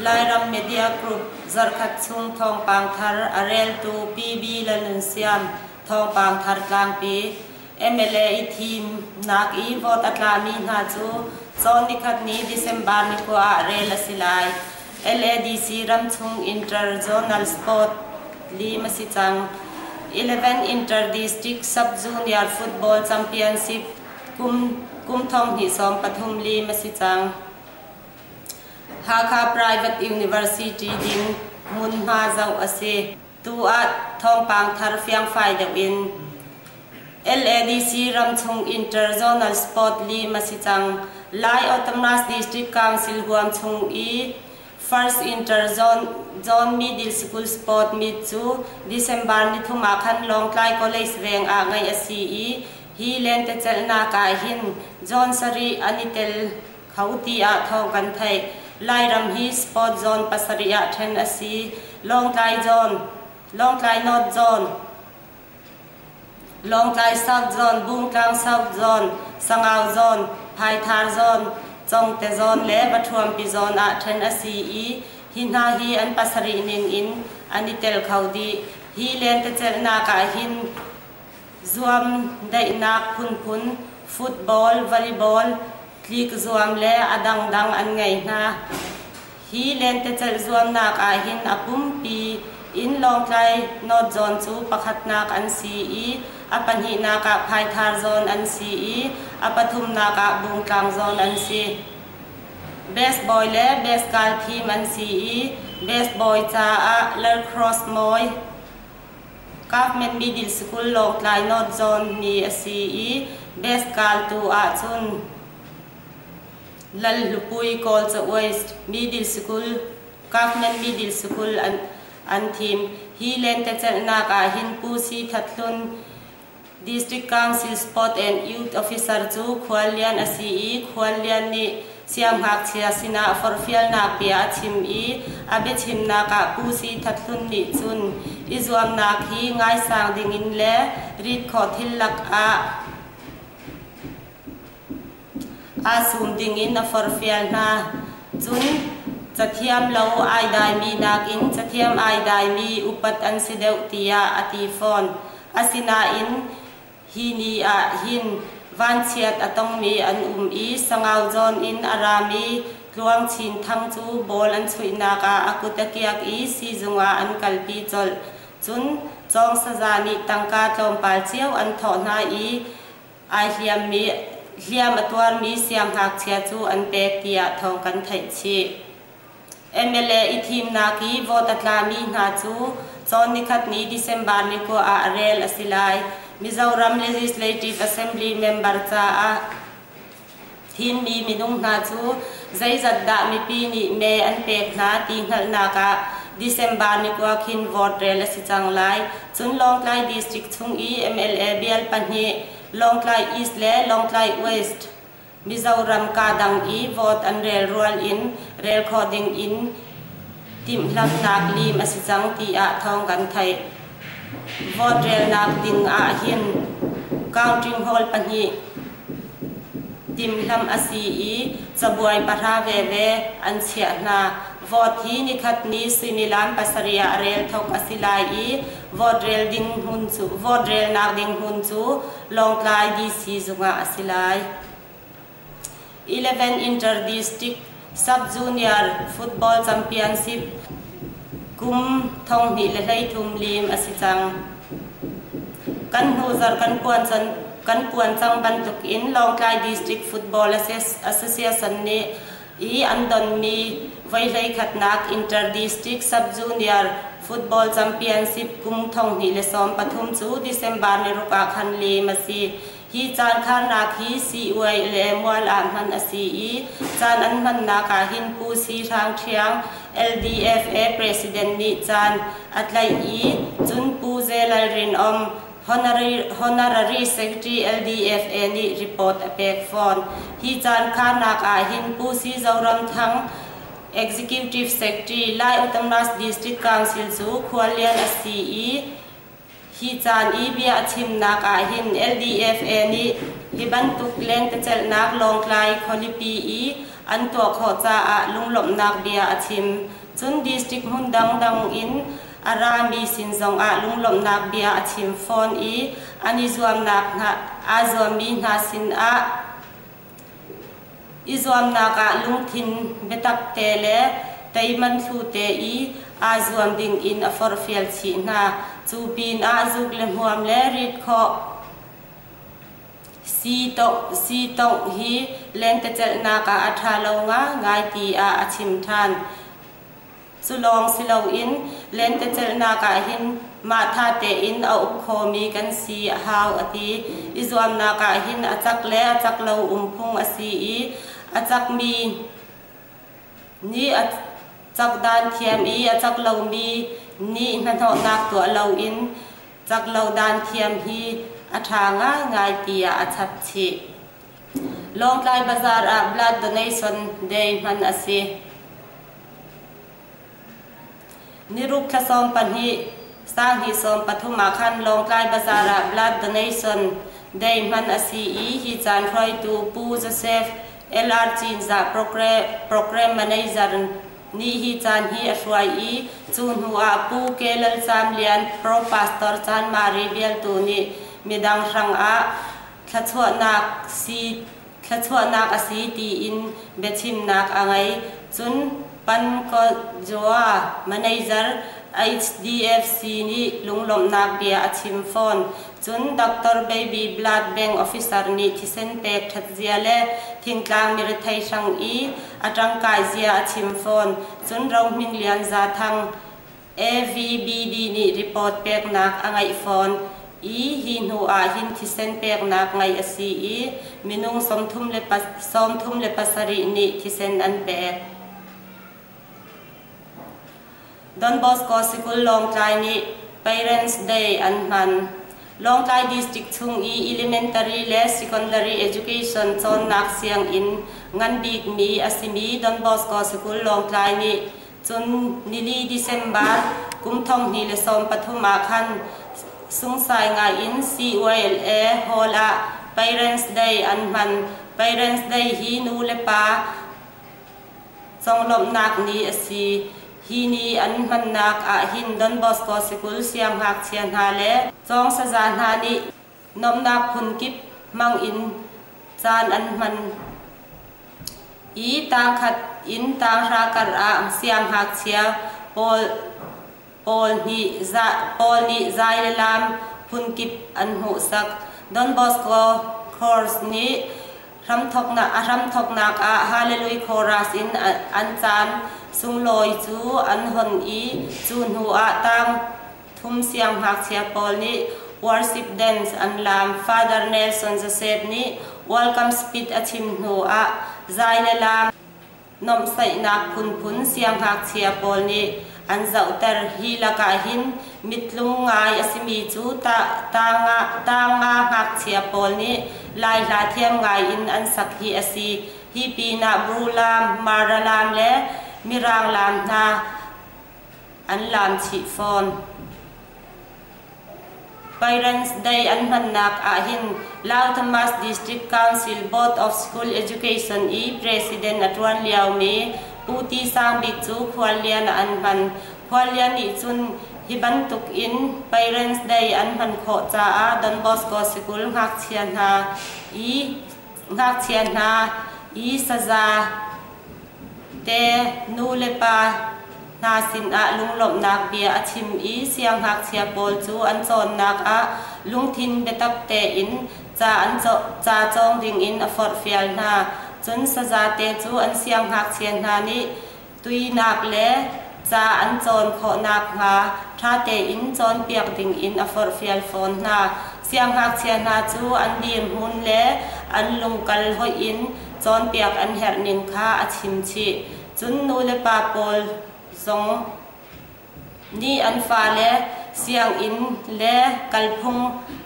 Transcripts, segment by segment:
Lairam Media Group zarhkhat chung thawngpang thar a reltu PB Lalnunsiam thawngpang thar tlangpi MLA i thimnak i vote a tlami hna cu cawn nikhat ni December ni kua ah rel a si lai. LADC ramchung Inter-Zonal Sport lim a si cang. 11 Inter-District Sub-Junior Football Championship kum kum thong hnih sawm pathum lim a si cang. Hakha Private University ding hmunhma zoh a si. Tu ah thawngpang thar fiangfai deuh in LADC ramchung Inter-Zonal Sport lim a si cang. Lai Autonomous District Council huam chung i First Inter-Zone Zone Middle School Sport Meet cu December ni thum ah khan Lawngtlai College veng ah ngeih a si i hi lentecelhnak ah hin zone sarih an i tel kho tiah thawng kan theih. Lairam hi sport zone pasarih ah ṭhen a si. Lawngtlai Zone, Lawngtlai North Zone, Lawngtlai South Zone, Bungtlang South Zone, Sangau Zone, Phaithar Zone, Congte Zone le Vathuampi Zone ah ṭhen a si i hi hna hi an pasarih ning in an i tel kho dih. Hi lentecelhnak ah hin zuamdaihnak phunphun football, volleyball, tlik zuam le a dangdang an ngei hna. Hi lentecelh zuamnak ah hin a pumpi in Lawngtlai North Zone cu pakhatnak an si i a pahnihnak ah Phaithar Zone an si i a pathumnak ah Bungtlang Zone an si. Best boy le best girl thim an si i best boy caah Lacrosse mawi Government Middle School Lawngtlai North Zone mi a si i best girl tu ahcun Lalhlupui Kawlca West Middle School Government Middle School an, an thim. Hi lentecelhnak ah hin Pu Si That Hlun District Council Sport and Youth Officer cu khuallian a si i khuallian nih siangngakchia sinah forhfialnak bia a chim i a biachimnak ah Pu Si That Hlun nih cun i zuamnak hi ngaisang dingin le rit khawh thil lakah Aa sum dingin a forhfial hna. Cun cathiam lo ai daimi nakin cathiam ai daimi upat an si deuh tiah a ti fawn. Asinain hi ni ah hin vanchiat a tongmi an um i Sangau zawn in a rami Tluang Chin Thang cu ball an chuihnak ah a kut a kiak i siizung ah an kalpi colh. Cun cawng saza nih tangka tlawmpal cio an thawh hna i Ai hliammi hliam a tuarmi siangngakchia cu an pek tiah thawng kan theih chih. MLA i thimnak i vote a tlami hna cu cawn nikhat ni December ni kua ah rel a si lai. Mizoram Legislative Assembly member caah thimmi minung hna cu zeizat dah mipi nih mee an pek hna ti hngalhnak ah December ni kua khin vote rel a si cang lai. Cun Lawngtlai District chung i MLA bial pahnih Lawngtlai East le Lawngtlai West Mizoram kadang i vote an rel rual in rel khawh ding in timhlamhnak lim a si cang tiah thawng kan theih. Vote relnak ding ah hin counting hall pahnih timhlamh a si i cabuai pahra veve an chiah hna. Vote hi nikhat ni suimilam pasarih ah rel thawk a si lai i vote rel ding hmun cu vote relnak ding hmun cu Lawngtlai DC zungah a si lai. 11 Inter-District Sub-Junior Football Championship kum 2023 lim a si cang. Kan hnu zarh kan puan kan puan cang bantuk in Lawngtlai District Football Association nih i an donmi voi hleikhatnak Inter-District Sub-Junior Football Championship kum 2013 cu December ni ruk ah khan lim a si. Hi caan kharnak hi siiuai le mual ah hman a si i caan an hmannak ah hin Pu Si Hrang Ṭhiang LDFA President nih caan a tlaih i cun Pu Ze Lal Rin Om Honorary Secretary LDFA nih report a pek fawn. Hi caan kharnak ah hin Pu Si Zoram Thang Executive Secretary Lai Autonomous District Council cu khuallian a si i Hi caan i bia a chimnak ah hin LDFA nih hi bantuk lentecelhnak Lawngtlai khualipi i an tuah khawh caah lunglawmhnak bia a chim. Cun district hmun dangdang in a rami sin zongah lunglawmhnak bia a chim fawn i an i zuamnak hna aa zuammi hna sinah i zuamnak ah lungthin biatak te le teiman thlu te i aa zuam ding in a forhfial chih hna. Cu pinah zuk le hmuam le rit khawh si tongh hi lentecelhnak ah a ṭha lo ngaingai tiah a chim ṭhan. Cu lawng si loin lentecelhnak ah hin mah tha tein a uk khomi kan si a hau a ti. I zuamnak ah hin a cak le a cak lo um phung a si i a cakmi nih a cak dan thiam i a cak lomi nih hnahnawhnak tuah loin cak lo dan thiam hi a ṭha ngaingai tiah a chap chih. Lawngtlai Bazar ah Blood Donation Day hman a si. Niruk thla 12 2013 ah khan Lawngtlai Bazar ah Blood Donation Day hman a si i hi caan hruaitu Pu Joseph LR Cinzah Program Manager nih hi caan hi a hruai i cu hnu ah Pu K Lal Cam Lian Pro Pastor Chanmari bialtu nih midang hrangah thluachuahnak a si tiin biachimnak a ngei. Cun Pankajua Manager HDFC nih lunglawmhnak bia a chim fawn. Cun Dr. Baby Blood Bank Officer nih thisen pek ṭhat zia le thingtlang mirethei hrang i a ṭangkai zia a chim fawn. Cun Rohmin Lian Zathang AVBD nih report peknak a ngeih fawn i hi hnu ah hin thisen peknak ngeih a si i minung 37 nih thisen an pek. Don Bosco Sikul Lawngtlai nih Parents Day an hman. Lawngtlai District chung i elementary le secondary education cawnnak sianginn ngan bikmi a simi Don Bosco Sikul Lawngtlai nih cun nili December kum 2013 ah khan sungsai ngai in CYLA Hall ah Parents Day an hman. Parents Day hi nu le pa conglawmhnak ni a si. Hi ni an hmannak ah hin Don Bosco Sikul siangngakchia hna le cawng saza hna nih nomnak phunkip hmang in caan an hman i tangkhat in tanghra kar ah siangngakchia pawl nih zai le lam phunkip an hmuhsak. Don Bosco Chorus nih a hramthoknak ah Hallelujah Chorus in an caan sunglawi cu an hon i cu hnu ah tang thum siangngakchia pawl nih worship dance an lam. Father Nelson Joseph nih welcome speech a chim hnu ah zai le lam nomhsaihnak phunphun siangngakchia pawl nih an zohter. Hi lakah hin mitlung ngai a simi cu tanga ngakchia pawl nih Lai hla thiam ngai in an sak hi a si. Hi pinah Bru lam, Mara lam le Mirang lam hna an lam chih fawn. Parents Day an hmannak ah hin Lautomas District Council Board of School Education i President a ṭuan liomi Pu Ti Sang Bik cu khuallian ah an hman. Khuallian nih cun hi bantuk in Parents Day an hman khawh caah Don Bosco Sikul ngakchia hna i saza te nu le pa hna sinah lunglawmhnak bia a chim i siangngakchia pawl cu an cawnnak ah lungthin biatak tein ca cawng dingin a forhfial hna. Cun saza te cu an siangngakchia hna nih tuinak le ca an cawn khawhnak hnga ṭha tein cawnpiak dingin a forhfial fawn hna. Siangngakchia hna cu an dirhmun le an lungkal hoih in cawnpiak an herh ning kha a chim chih. Cun nu le pa pawl zong nih an fale sianginn le kalphung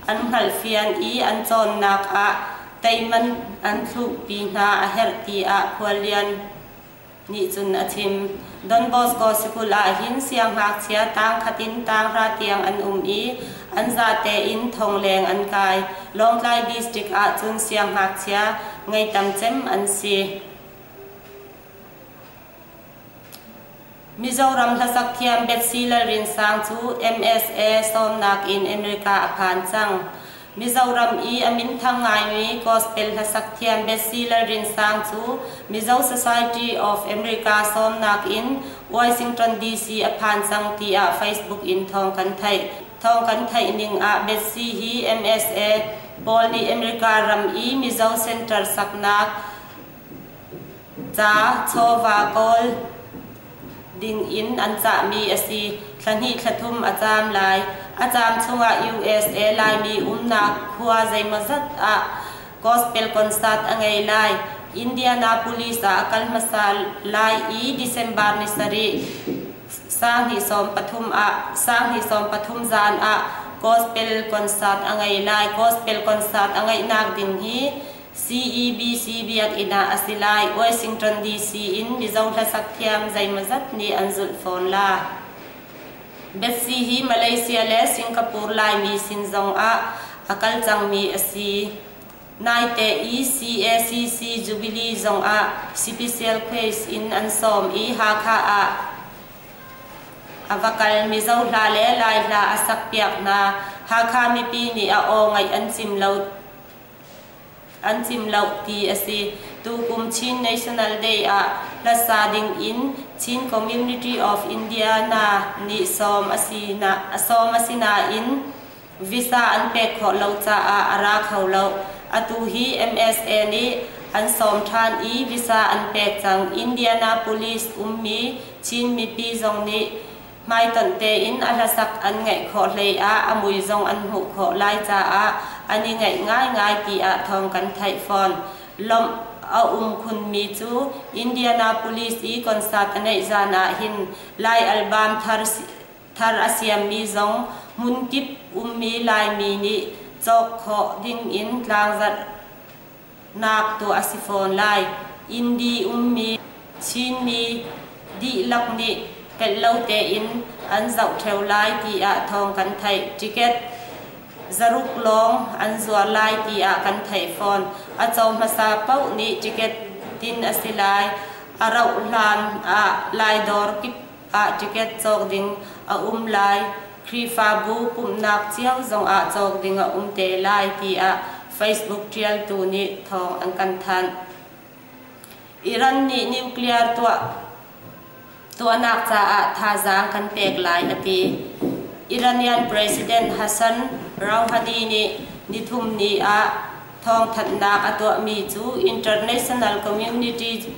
an hngalhfian i an cawnnak ah teiman an thlukpi hna a herh tiah khuallian nih cun a chim. Don Bosco Sikul ah hin siangngakchia tang khat in tang hra tiang an um i an zate in thong leng an kai. Lawngtlai District ah cun siangngakchia ngei tam cem an si. Mizoram hlasak thiam Bethsy Lalrinsang cu MSA sawmnak in America a phan cang. Mizoram i a minthang ngaimi gospel hlasak thiam Bethsy Lalrinsang cu Mizo Society of America sawmnak in Washington DC a phan cang tiah Facebook in thawng kan theih. Thawng kan theih ning ah Bethsy hi MSA pawl nih America ram i Mizo Center saknak ca chawva kawl ding in an cahmi a si. Thla hnih thla thum a caam lai. A caam chungah USA Laimi umnak khua zeimawzat ah gospel concert a ngei lai. Indianapolis ah a kal hmasa lai i December ni sarih 2013 ah 2013 zan ah gospel concert a ngei lai. Gospel concert a ngeihnak ding hi CEBC biakinn ah a si lai. Washington DC in Mizo hlasak thiam zeimawzat nih an zulh fawn la. Bethsy hi Malaysia le Singapore Laimi sin zong ah a kal cangmi a si. Naite i CACC Jubilee zong ah special guest in an sawm i Hakha ah a va kal. Mizo hla le Lai hla a sak piak hna. Hakha mipi nih a aw ngaih an cim lo an cim lo ti a si. Tukum Chin National Day ah hlasa ding in Chin Community of Indiana nih sawm a si na sawm a si nain visa an pek khawh lo caah a ra kho lo. Atu hi MSA nih an sawm ṭhan i visa an pek cang. Indianapolis ummi Chin mipi zong nih hmaitonh tein a hlasak an ngaih khawh hlei ah a mui zong an hmuh khawh lai caah an i ngaih ngaingai tiah thawng kan theih fawn. Lawmh a um khunmi cu Indianapolis i concert a neih zan ah hin Lai album thar thar a siammi zong hmunkip ummi Laimi nih cawk khawh ding in tlangzarhnak tuah a si fawn lai. Indi ummi Chinmi dihlak nih pelh lo tein an zoh ṭheo lai tiah thawng kan theih. Ticket 600 lawng an zuar lai tiah kan theih fawn. A co hmasa paoh nih ticket tin a si lai. A rauh hlan ah Lai dawr kip ah ticket cawk ding a um lai. Khrihfabu pumhnak cio zong ah cawk ding a um te lai tiah Facebook ṭialtu nih thawng an kan thanh. Iran nih nuclear tuah tuahnak caah thazaang kan pek lai a ti. Iranian President Hassan Rouhani nih nithum ni ah thawngthanhnak a tuahmi cu international community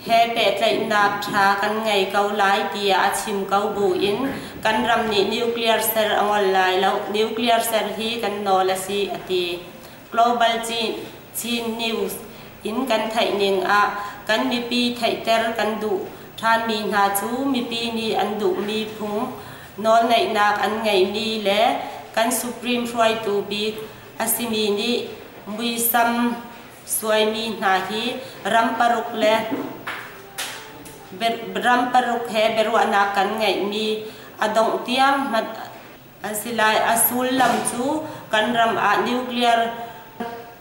he pehtlaihnak ṭha kan ngei ko lai tiah a chim ko buin kan ram nih nuclear ser a ngol lai lo. Nuclear ser hi kan nawl a si a ti. Global Chin News in kan theih ning ah kan mipi theihter kan duh ṭhanmi hna cu mipi nih an duhmi phung nawlngeihnak an ngeihmi le kan Supreme hruaitu bik a simi nih muisam suaimi hna hi ram paruk le ram paruk he biaruahnak kan ngeihmi a dongh tiang hmanh an si lai. A sullam cu kan ram ah nuclear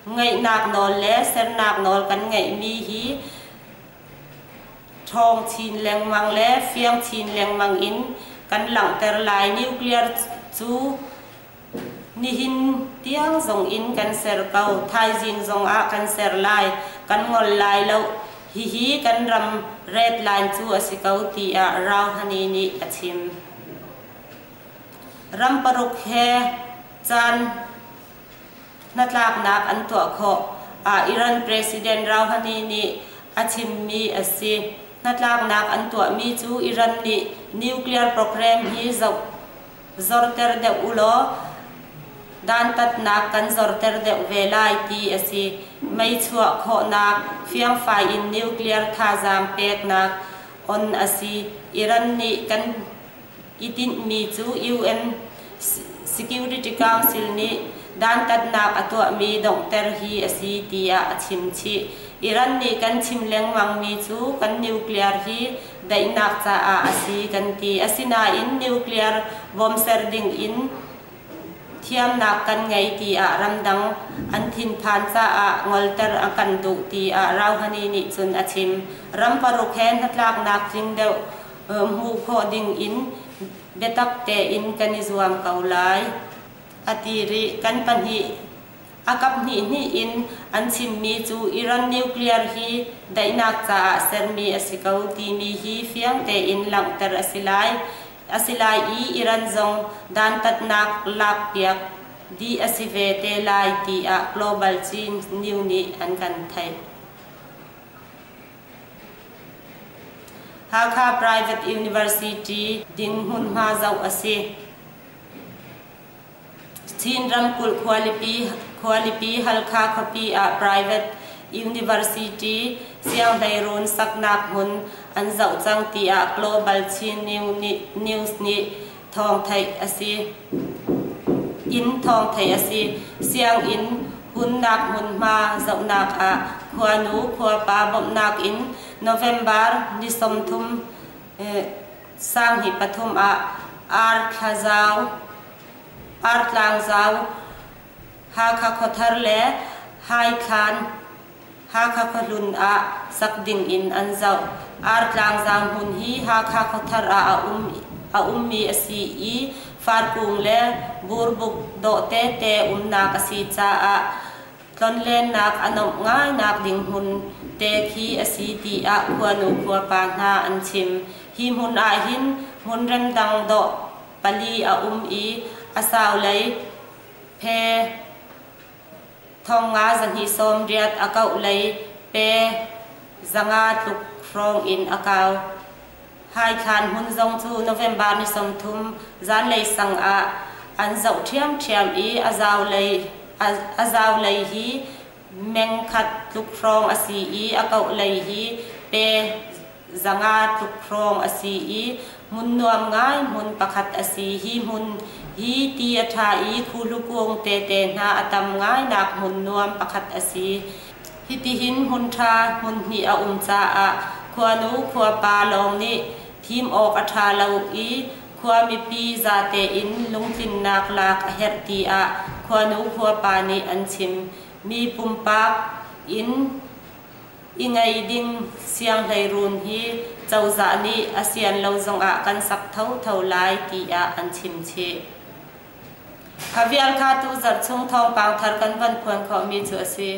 ngeihnak nawl le sernak nawl kan ngeihmi hi ṭhawng chin lengmang le fiang chin lengmang in kan langhter lai. Nuclear cu nihin tiang zong in kan ser ko. Thaizing zong ah kan ser lai. Kan ngol lai lo. Hihi kan ram red line cu a si ko tiah Rouhani nih a chim. Ram paruk he caan hnatlaknak an tuah khawh ah Iran President Rouhani nih a chimmi a si. Hnatlaknak an tuahmi cu Iran nih nuclear program hi zoh zorter deuh u law dantatnak kan zorter deuh ve lai ti a si. Mei chuah khawhnak fiangfai in nuclear thazaang peknak on a si. Iran nih kan i tinhmi cu UN Security Council nih dantatnak a tuahmi donghter hi a si tiah a chim chih. Iran nih kan chim lengmangmi cu kan nuclear hi daihnak caah a si kan ti. Asinain nuclear bom ser ding in thiamnak kan ngei tiah ramdang an thinphan caah ngolter a kan duh tiah Rouhani nih cun a chim. Ram paruk he hnatlaknak tling deuh. hmuh khawh ding in biatak tein kan i zuam ko lai, a ti rih. Kan pahnih a kap hnih-hnih in an chimmi cu Iran nuclear hi daihnak caah sermi a si ko timi hi fiang tein langhter a si lai. A si lai i Iran zong dantatnak lakpiak dih a si ve te lai tiah Global Chin News nih an kan theih. Hakha Private University ding hmunhma zoh a si. Chin ramkulh khualipi Halkha khuapi ah private university sianghleiruun saknak hmun an zoh cang tiah Global Chin News nih thawng theih a si. Inn thawng theih a si. Sianginn hunnak hmunhma zohnak ah khuanu khuapa bawmhnak in November ni 30 sang 23 ah Artlangzau, Hakha Khuathar le Haithlan Hakha Khuahlun ah sak ding in an zoh. Artlangzau hmun hi Hakha Khuathar ah a ummi a si i farkung le burbuk dawh tete umnak a si caah tlonlennak a nuamh ngainak ding hmun te khi a si tiah khuanu khuapa hna an chim. Hi hmun ahhin hmun remdang dawh pali a um i a sau lei phe 5280 a kauh lei pe 500 tluk hrawng in a kau. Haithlan hmun zong cu November ni 30 zanlei sang ah an zoh ṭhiamṭhiam i a zau lei hi meng khat tluk hrawng a si i a kauh lei hi pe 500 tluk hrawng a si i hmun nuam ngai hmun pakhat a si. Hi hmun hi ti a ṭha i khuhlukung tete hna a tam ngainak hmun nuam pakhat a si. Hitihin hmun ṭha hmun hnih a um caah khuanu khuapa lawng nih thim awk a ṭha lo i khua mipi zate in lungtlinnak lak a herh tiah khuanu khuapa nih an chim. Mi pumpak in i ngei ding sianghleiruun hi cozah nih a sian lo zongah kan sak thotho lai tiah an chim chih. Kha vial kha tu zarh chung thawngpang thar kan van phuan khawhmi cu a si.